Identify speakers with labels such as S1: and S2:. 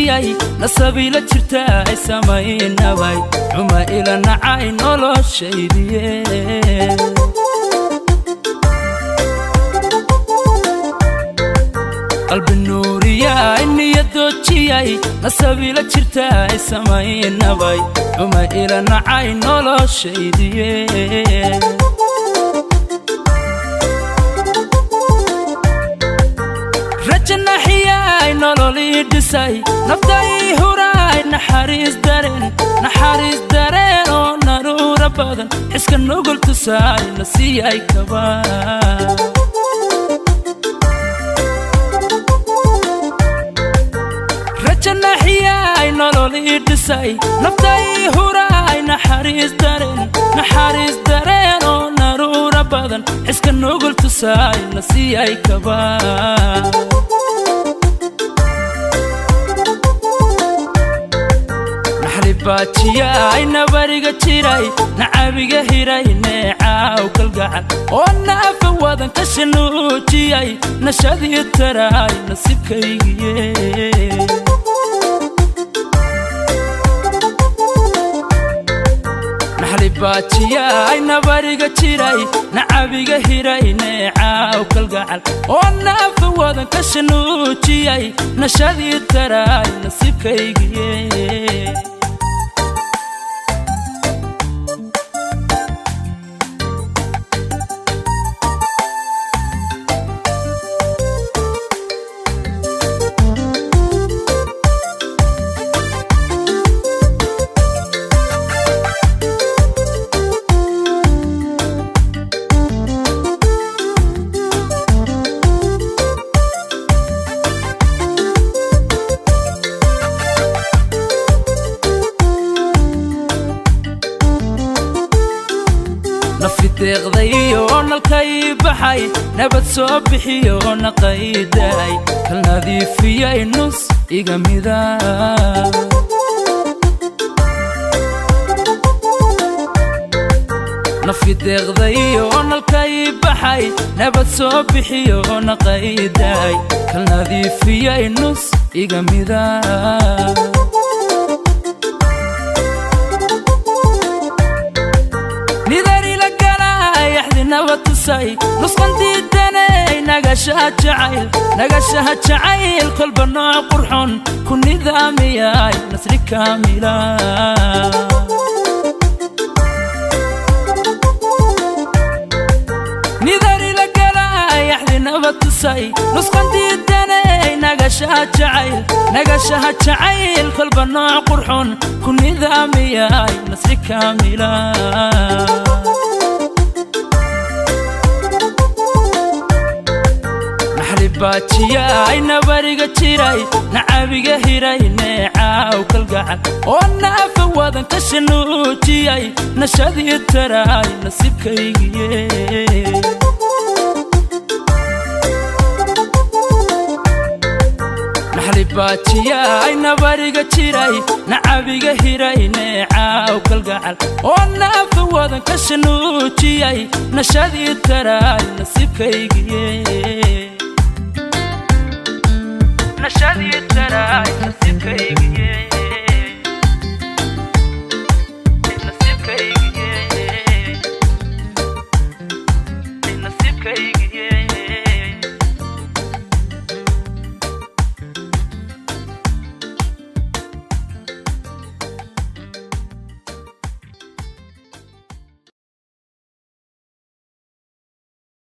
S1: Doojiyay nasabiila jirta ay samaynabay xuma ila nacay noloshaydiye. Qalbi nuuriyay niyadoojiyay nasabiila jirta ay samaynabay xuma ila nacay noloshaydiye. Rajanaxiyay nololii dhisay naftai huraay naxariis dareen, naxariis dareen oo naruura badan xiska nugul tusaay na siiyay kaba. Rajanaxiyay nololii dhisay naftai huraay naxariis dareen, naxariis dareen oo naruura badan xiska nugul tusaay na siiyay kaba. Baajiyay nabariga jiray nacabiga hiray neecaaw kalgacal oo naafa wadan ka shanuujiyay nashadii taraay nasiibkaygiye. Naxlibaajiyay nabariga jiray nacabiga hiray neecaaw kalgacal oo naafa wadan ka shanuujiyay nashadii taraay nasiibkaygiye. Nafi deeqday oo nalkay baxay nabad soo bixiyo naqaydaay kal nadiifiyay nus iga mida. Nafi deeqday oo nalkay baxay nabad soo bixiyo naqaydaay kal nadiifiyay nus iga mida. Nidarila galay axdi nabad tusay nusqan diidanay nagashaha jacayl, nagashaha jacayl kolba nooc qurxon ku nidaamiyay nasri kaamila. Nidarila galay axdi nabad tusay nusqan diidanay nagashaha jacayl, nagashaha jacayl kolba nooc qurxon ku nidaamiyay nasri kaamila. Naxlibaajiyay nabariga jiray nacabiga hiray neecaaw kalgacal oo naafa wadan ka shanuujiyay nashadii taraay nasiibkaygiye. Naxlibaajiyay nabariga jiray nacabiga hiray neecaaw kalgacal oo naafa wadan ka shanuujiyay nashadii taraay nasiibkaygiye. Nashadii taraay nasiibkaygiye.